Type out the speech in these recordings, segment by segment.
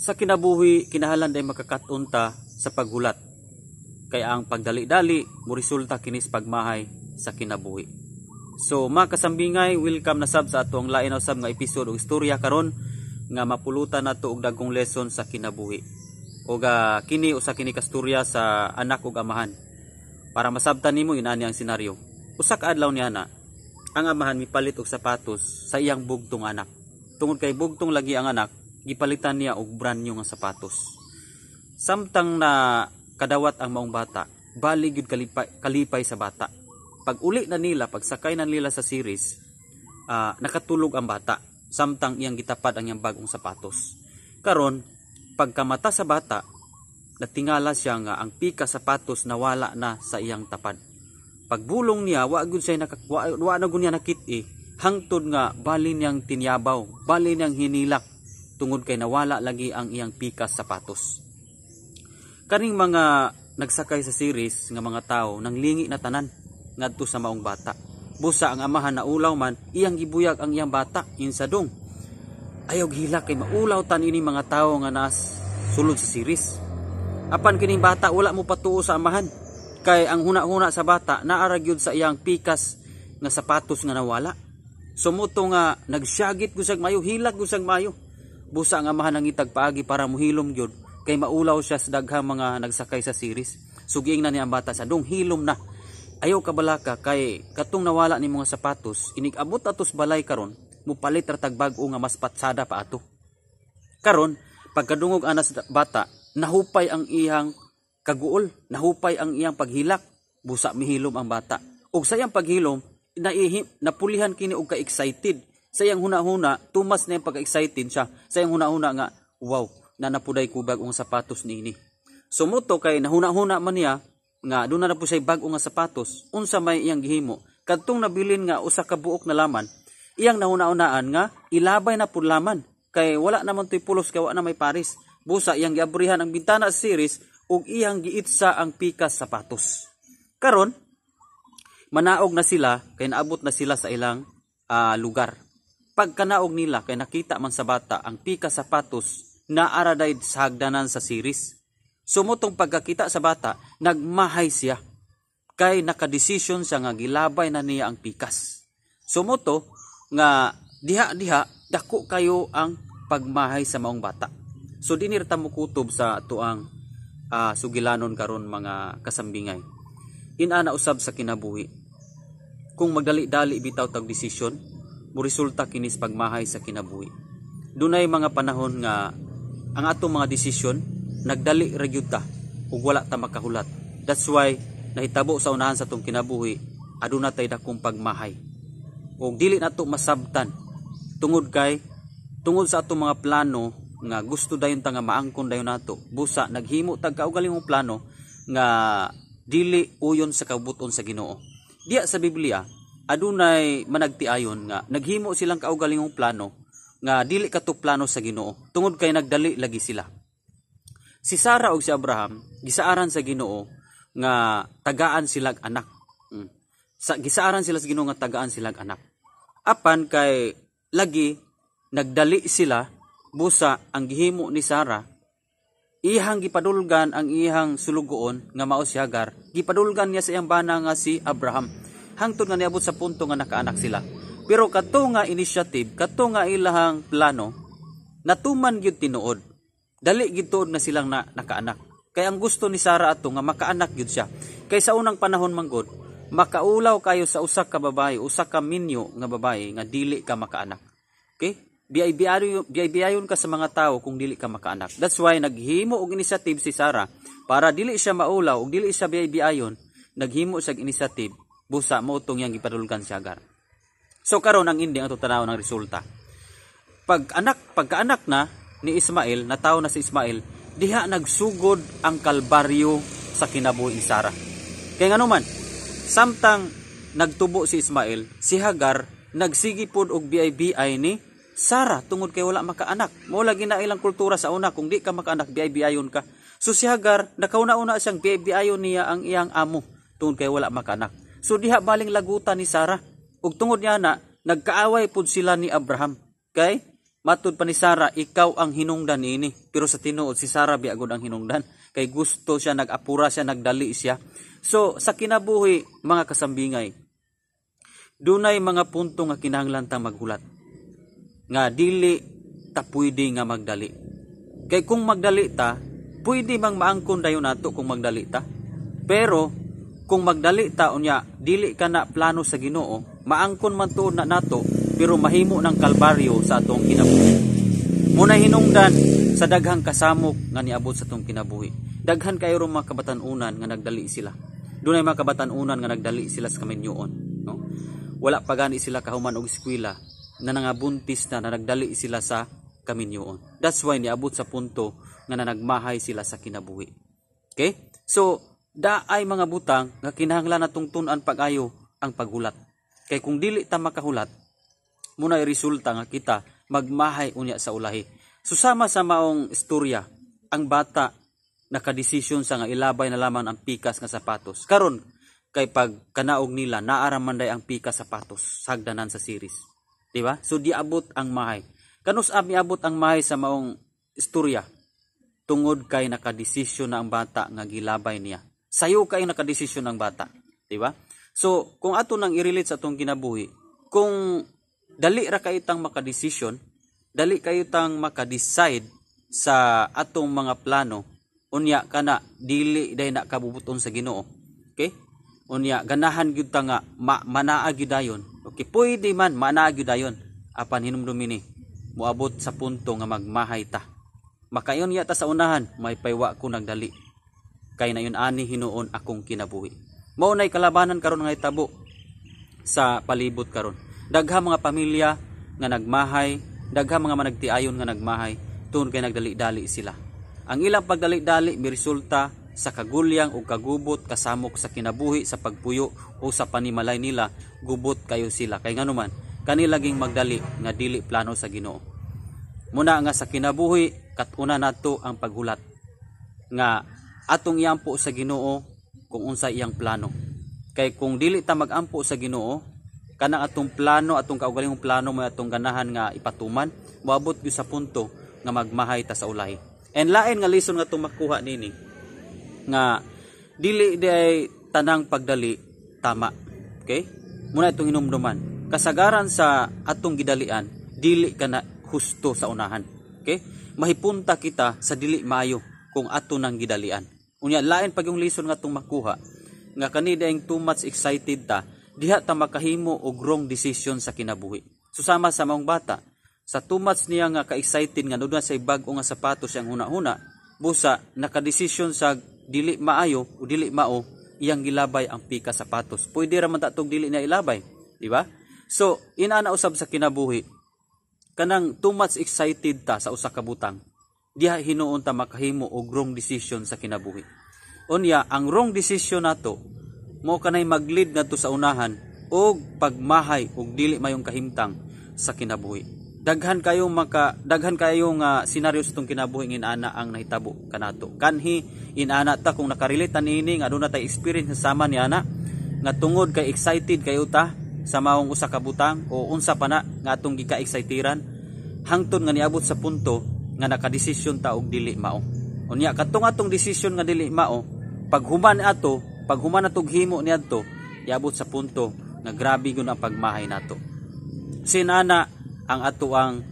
Sa kinabuhi, kinahanglan day makakat-on ta sa paghulat. Kay ang pagdali-dali moresulta kinis pagmahay sa kinabuhi. So mga kasambingay, welcome na sab sa atong lain usab nga episode og istorya karon nga mapulutan nato og dagkong lesson sa kinabuhi. Og kini usa kini kastorya sa anak ug amahan. Para masabtan nimo, inani ang senaryo. Usa ka adlaw niya na ang amahan mipalit og sapatos sa iyang bugtong anak. Tungod kay bugtong lagi ang anak, gipalitan niya og brand new nga sapatos. Samtang na kadawat ang maong bata, bali gyud kalipay, kalipay sa bata. Pag uli na nila, pagsakay na nila sa series, nakatulog ang bata samtang iyang gitapad ang iyang bagong sapatos. Karon, pagkamata sa bata, natingala siya nga ang pika sapatos nawala na sa iyang tapad. Pagbulong niya, wa gyud siya wa na gyud niya nakit-i hangtod nga bali niyang tinyabaw, bali niyang hinilak tungod kay nawala lagi ang iyang pikas sapatos. Kaning mga nagsakay sa series nga mga tao nang lingi na tanan ngadto sa maong bata. Busa ang amahan na ulaw man, iyang gibuyag ang iyang bata insa dong. Ayaw hilak kay maulaw tan ini mga tao nga nas sulod sa series. Apan kining bata wala mo patuo sa amahan. Kay ang huna-huna sa bata naara gyud sa iyang pikas nga sapatos nga nawala. Sumuto nga nagsyagit gusag mayo, hilak gusag mayo. Busa ang amahan nangitag paagi para muhilom gyud kay maulaw siya sa daghang mga nagsakay sa series. Sugiing na niya ang bata sa dong, hilom na. Ayaw kabalaka kay katong nawala ni mga sapatos, inig abot atos balay karon, mupalit ra tag bag-o nga mas patsada pa ato. Karon, pagkadungog ana sa bata, nahupay ang iyang kaguol, nahupay ang iyang paghilak, busa mihilom ang bata. Ug sa iyang paghilom, naihi, napulihan kini og ka-excited. Sa iyang huna-huna, tumas na iyang pagka-excited siya. Sa iyang huna-huna nga, wow, na napuday ko bag-ong sapatos niini. Sumuto kay nahuna-huna man niya nga doon na po siya bag-o nga sapatos, unsa may iyang gihimo. Kadtong nabilin nga usa ka buok na laman, iyang nahuna-hunaan nga ilabay na pud laman kay wala naman to'y pulos kay wa na may paris. Busa iyang giabrihan ang bintana sa series ug iyang giitsa ang pikas sapatos. Karon manaog na sila kay naabot na sila sa ilang lugar. Pagkanaog nila kay nakita man sa bata ang pikas sapatos na araday sa hagdanan sa series. Sumutong pagkakita sa bata, nagmahay siya. Kay nakadesisyon siya nga gilabay na niya ang pikas. Sumuto nga diha-diha dako kayo ang pagmahay sa maong bata. So dinir ta mo kutob sa tuang sugilanon karon, mga kasambingay. Inana usab sa kinabuhi. Kung magdali-dali bitaw tag desisyon, mo resulta kinis pagmahay sa kinabuhi. Dunay mga panahon nga ang atong mga desisyon nagdali ra gyud ta ug wala ta makahulat. That's why nahitabo sa unahan sa atong kinabuhi aduna tay dakong pagmahay. Ug dili nato masabtan tungod kay tungod sa atong mga plano nga gusto dayon ta nga maangkon dayon nato. Busa naghimo tag kaugalingong plano nga dili uyon sa kabuton sa Ginoo. Diya sa Biblia adunay managtiayon nga naghimo silang kaugalingong plano nga dili kato plano sa Ginoo tungod kay nagdali lagi sila. Si Sarah ug si Abraham gisaaran sa Ginoo nga tagaan silag anak. Sa gisaaran sila sa Ginoo nga tagaan silag anak. Apan kay lagi nagdali sila, busa ang gihimo ni Sarah, iyang gipadulgan ang iyang sulugoon nga mao si Hagar, gipadulgan niya sa iyang bana nga si Abraham hangtod nga niabot sa punto nga nakaanak sila. Pero kato nga initiative, kato nga ilahang plano, natuman gyud tinuod. Dali gyud tuod na silang nakaanak. Kay ang gusto ni Sarah ato nga makaanak gyud siya. Kay sa unang panahon man gud, makaulaw kayo sa usa ka babae, usa ka minyo nga babae nga dili ka makaanak. Okay? Biyay-biyayon ka sa mga tao kung dili ka makaanak. That's why naghimo og initiative si Sarah para dili siya maulaw ug dili siya biyay-biyayon, naghimo siya og initiative busa mo tong iyang gipadulgan si Hagar. So karon ang ending ato tanaw ng resulta. Pag anak pagkaanak na ni Ismael, natawo na si Ismael, diha nagsugod ang kalbaryo sa kinabuhi ni Sarah. Kay ngano man, samtang nagtubo si Ismael, si Hagar nagsigi pod og BIBI ni Sarah tungod kay wala makaanak. Mao lagi na ilang kultura sa una, kung di ka makaanak, BIBI-yon ka. So si Hagar nakauna-una siyang BIBI-yon niya ang iyang amo tungod kay wala makaanak. So diha baling lagutan ni Sarah. Ug tungod niya na nagkaaway pud sila ni Abraham. Kay Matud pa ni Sara, ikaw ang hinungdan niini. Pero sa tinuod, si Sara biya gud ang hinungdan. Kay gusto siya, nag-apura siya, nagdali siya. So, sa kinabuhi, mga kasambingay, dunay mga punto nga kinahanglan tang maghulat. Nga dili ta pwede nga magdali. Kay kung magdali ta, pwede mang maangkon dayon nato kung magdali ta. Pero kung magdali ta unya dili ka na plano sa Ginoo, maangkon man tuod na nato, pero mahimo ng kalbaryo sa atong kinabuhi. Muna hinungdan sa daghang kasamok nga niabot sa atong kinabuhi. Daghan kayo ron mga kabatan-unan nga nagdali sila. Dunay mga kabatan-unan nga nagdali sila sa kaminyoon, no? Wala pa gani sila kahuman og eskwela na nangabuntis na, na nagdali sila sa kaminyoon. That's why niabot sa punto nga nanagmahay sila sa kinabuhi. Okay? So, daay mga butang nga kinahanglan natong tun-an pag-ayo ang paghulat. Kay kung dili ta makahulat, muna resulta nga kita magmahay unya sa ulahi. Susama sa maong istorya, ang bata nakadesisyon sa nga ilabay na lamang ang pikas nga sapatos. Karon kay pag kanaog nila, naara man day ang pikas sapatos sagdanan sa series. Di ba? So diabot ang mahay. Kanus miabot ang mahay sa maong istorya tungod kay nakadesisyon na ang bata nga gilabay niya. Sayo kay nakadesisyon ang bata, di ba? So kung ato nang i-relate sa atong kinabuhi, kung dali ra kayo tang makadesisyon, dali kayo tang makadecide sa atong mga plano, unya kana dili day na kabubuton sa Ginoo. Okay? Unya ganahan gyud ta nga manaa gyud dayon. Okay, pwede man manaa gyud dayon, apan hinumdumi ni moabot sa punto nga magmahay ta. Makayon ya ta sa unahan, may paywa ko nagdali. Kay nayon ani hinuon akong kinabuhi. Mao nay kalabanan karon nga itabo sa palibot karon. Daghang mga pamilya nga nagmahay, daghang mga managtiayon nga nagmahay, tungod kay nagdali-dali sila. Ang ilang pagdali-dali miresulta sa kagulyang o kagubot kasamok sa kinabuhi, sa pagpuyo o sa panimalay nila, gubot kayo sila. Kay nganuman, kanila ging magdali nga dili plano sa Ginoo. Muna nga sa kinabuhi, katuna nato ang paghulat nga atong iampo sa Ginoo kung unsa iyang plano. Kay kung dili ta magampo sa Ginoo, kanang atong plano, atong kaugalingong plano mo atong ganahan nga ipatuman, moabot gyud sa punto nga magmahay ta sa ulahi. And lain nga lesson nga atong makuha nini nga dili di tanang pagdali tama. Okay? Muna itong hinumduman. Kasagaran sa atong gidalian, dili ka na husto sa unahan. Okay? Mahipunta kita sa dili maayo kung ato nang gidalian. Unya lain pag yung lesson nga atong makuha nga kani daing too much excited ta, diha ta makahimo og wrong decision sa kinabuhi. Susama sa maong bata, sa too much niya nga ka-excited nga doon sa bag-o nga sapatos siyang huna-huna, busa nakadesisyon sa dili maayo o dili mao, iyang gilabay ang pika sapatos. Pwede ra man ta tog dili niya ilabay, di ba? So, inana usab sa kinabuhi, kanang too much excited ta sa usa ka butang, diha hinuon ta makahimo og wrong decision sa kinabuhi. Unya, ang wrong decision nato mo kanay mag-lead ngadto sa unahan og pagmahay og dili mayong kahimtang sa kinabuhi. Daghan kayo nga senaryo sa itong kinabuhi ng inana ang nahitabo kanato. Kanhi inana ta kung nakarelate ta niini nga aduna tay experience nga sama ni ana nga tungod kay excited kayo ta sa maong usa ka butang o unsa pa na nga atong gika-exciteran hangtod nga niabot sa punto nga nakadesisyon ta og dili mao. Unya katong atong desisyon nga dili mao, paghuman atog himo niadto, iabot sa punto nga grabe gyud ang pagmahay nato. Sinana ang ato ang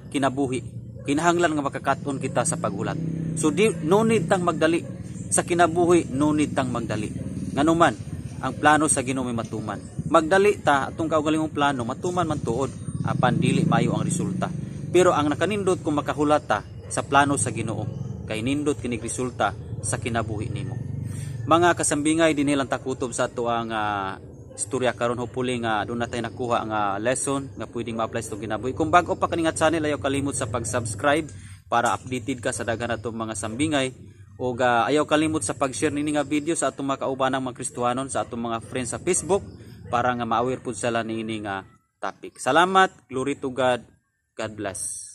kinabuhi. Kinahanglan nga makakat-on kita sa paghulat. So no need tang magdali sa kinabuhi, no need tang magdali. Nganuman, ang plano sa Ginoo may matuman. Magdali ta atong kaugalingong plano matuman man tuod, apan dili maayo ang resulta. Pero ang nakanindot kung makahulat ta sa plano sa Ginoo, kay nindot kinig resulta sa kinabuhi nimo. Mga kasambingay, dinhi lang takutob sa ato ang istorya karon. Hopefully nga doon natay nakuha ang lesson nga pwedeng ma-apply sa itong kinabuhi. Kung bago pa kaningat channel, ayaw kalimot sa pag-subscribe para updated ka sa daghan natong mga sambingay. O ayaw kalimot sa pag-share nini nga video sa atong mga kaubanang mga Kristohanon, sa atong mga friends sa Facebook para nga ma-aware pud sila niini nga topic. Salamat, glory to God, God bless.